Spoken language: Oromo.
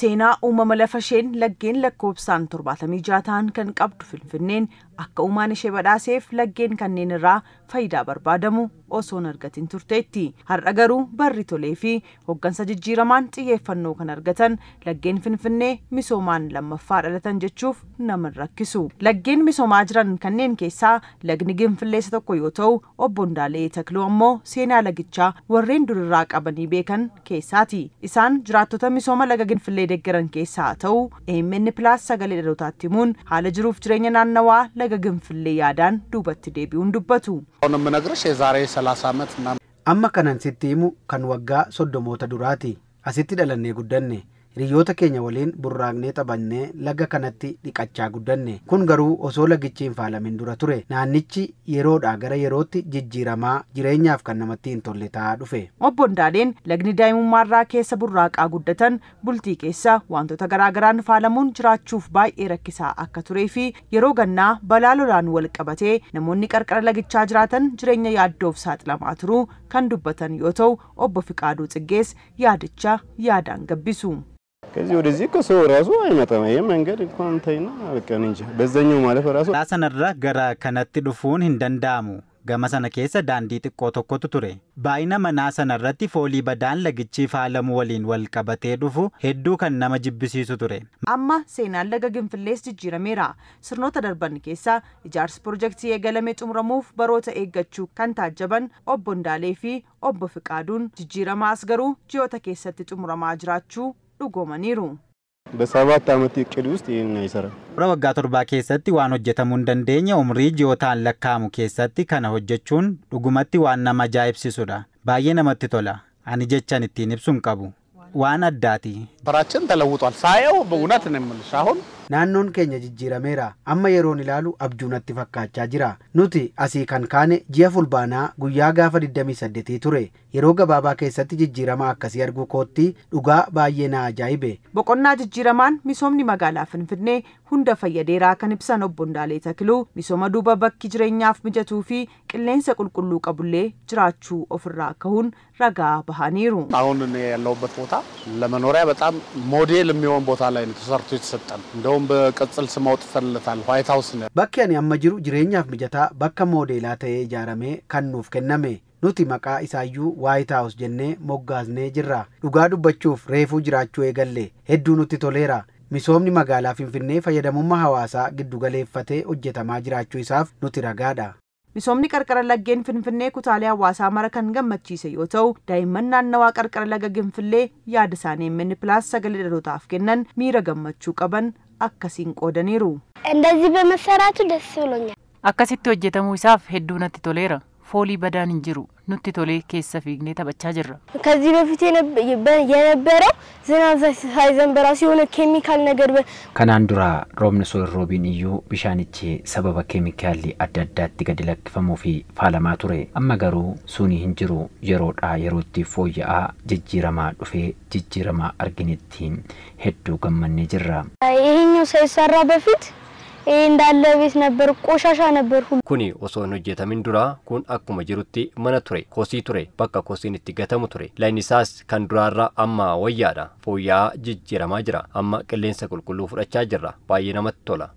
Seenaa uumama lafa isheen laggeen lakkoofsaan 76 ta'an kan qabdu Finfinneen akka uumaan ishee badhaaseef laggeen kanneen irraa faayidaa barbaadamu osoo hin argatin turteetti. Har'a garuu barri tolee fi hoggansa jijjiiramaan xiyyeeffannoo kan argatan laggeen Finfinnee misoomaan lammaffaa dhalatan jechuuf nama hin rakkisu. Laggeen misoomaa jiran kanneen keessaa lagni Ginfillee isa tokko yoo ta'u, obbo Ndaalee Takluu ammoo seenaa lagichaa warreen durirraa qabanii beekan keessaati. Isaan jiraattota misooma laga Ginfillee deeggaran keessaa ta'u AMN Plus sagalee dhalootaatti himuun haala jiruuf jireenya naannawaa laga Ginfillee yaadaan duubatti deebi'uun dubbatu. አሁን የምነግርሽ የዛሬ 30 ዓመት ምናምን Amma kanan sitti himu kan waggaa 30moota duraati. Asitti dhalannee guddanne. Hiriyoota keenya waliin burraaqnee taphannee laga kanatti dhiqachaa guddanne. Kun garuu osoo lagichi hin faalamin dura ture. Naannichi yeroodhaa gara yerootti jijjiiramaa jireenyaaf kan namatti hin tolle ta'aa dhufe. Obbo Ndaaleen lagni daa'imummaarraa keessa burraaqaa guddatan bultii keessa wantoota garaagaraan faalamuun jiraachuuf baay'ee rakkisaa akka turee fi yeroo gannaa balaa lolaan wal qabatee namoonni qarqara lagichaa jiraatan jireenya yaaddoof saaxilamaa turuu kan dubbatan yoo ta'u, obbo Fiqaaduu Tsiggees yaadicha yaadaan gabbisu. ከዚህ ወደዚህ እኮ ሰው ራሱ አይመጣም። ይሄ መንገድ እንኳን ተይና በቃ እኔ እንጃ በዛኛው ማለፍ ራሱ Karaa sanarra gara kanatti dhufuun hin danda'amu. Gama sana keessa daandii xiqqoo tokkotu ture. Baay'ina manaa sanarratti foolii badaan lagichi faalamuu waliin wal qabatee dhufu hedduu kan nama jibbisiisu ture. Amma seenaan laga Ginfillees jijjiirameera. Sirnoota darban keessa ijaarsi pirojektii eegalame xumuramuuf baroota eeggachuu kan taajjaban obbo Ndaalee fi obbo Fiqaaduun jijjiiramaas garuu ji'oota keessatti xumuramaa jiraachuu dhugoomaniiru. በሰባት ዓመት እቅድ ውስጥ ይሄንን አይሰራም። Bara waggaa 7 keessatti waan hojjetamuu hin dandeenye umrii ji'ootaan lakkaa'amu keessatti kana hojjechuun dhugumatti waan nama ajaa'ibsiisudha. Baay'ee namatti tola. Ani jechan ittiin ibsu hin qabu. Waan addaati. ሰፈራችን ተለውጧል። ሳየው በእውነት ነው የምልሽ አሁን Naannoon keenya jijjiirameera. Amma yeroon ilaalu abjuu natti fakkaachaa jira. Nuti asii kan kaane ji'a Fulbaanaa guyyaa gaafa 28 ture. Yeroo gabaabaa keessatti jijjiirama akkasii arguu kootti dhugaa baay'ee na ajaa'ibe. Boqonnaa jijjiiramaan misoomni magaalaa Finfinnee hunda fayyadeeraa kan ibsan obbo Ndaalee Takluu misooma duuba bakki jireenyaaf mijatuu fi qilleensa qulqulluu qabullee jiraachuu ofirraa kahuun ragaa bahaniiru. አሁን እኔ ያለሁበት ቦታ ለመኖሪያ በጣም ሞዴል የሚሆን ቦታ ላይ ነው ተሰርቶ የተሰጠን። እንደውም በቅጽል ስም አውጥተንለታል፣ ዋይት ሀውስ ነው። Bakki ani amma jiru jireenyaaf mijataa bakka moodeelaa ta'ee ijaaramee kan nuuf kenname. Nuti maqaa isaayyuu White House jennee moggaasnee jirra. Dhugaa dubbachuuf reefuu jiraachuu eegalle. Hedduu nutti toleera. Misoomni magaalaa Finfinnee fayyadamummaa hawaasaa giddugaleeffatee hojjetamaa jiraachuu isaaf nuti ragaadha. Misoomni qarqara laggeen Finfinnee kutaalee hawaasaa mara kan gammachiise yoo ta'u, daa'imman naannawaa qarqara laga Ginfillee yaada isaanii AMN Plus sagalee dhalootaaf kennan miira gammachuu qaban akkasiin qoodaniiru. እንደዚህ በመሰራቱ ደስ ብሎኛል። Akkasitti hojjetamuu isaaf hedduu natti toleera. Foolii badaan hin jiru. Nutti tolee keessa fiignee taphachaa jirra. ከዚህ በፊት የነበረው ዝናብ ሳይዘንብ ራሱ የሆነ ኬሚካል ነገር Kanaan dura roobni osoo hin roobiin iyyuu bishaanichi sababa keemikaalli adda addaatti gadi lakkifamuu fi faalamaa ture. Amma garuu suni hin jiru. Yeroodhaa yerootti fooyya'aa jijjiiramaa dhufee jijjiiramaa arginetti hedduu gammannee jirra. ይሄኛው ሳይሰራ በፊት ይሄ እንዳለ ቤት ነበር፣ ቆሻሻ ነበር ሁሉ። Kuni osoo hin hojjetamin dura kun akkuma jirutti mana ture, kosii ture, bakka kosiin itti gatamu ture. Lagni isaas kan duraarra amma wayyaadha. Fooyya'aa jijjiiramaa jira. Amma qilleensa qulqulluu fudhachaa jirra. Baay'ee namatti tola.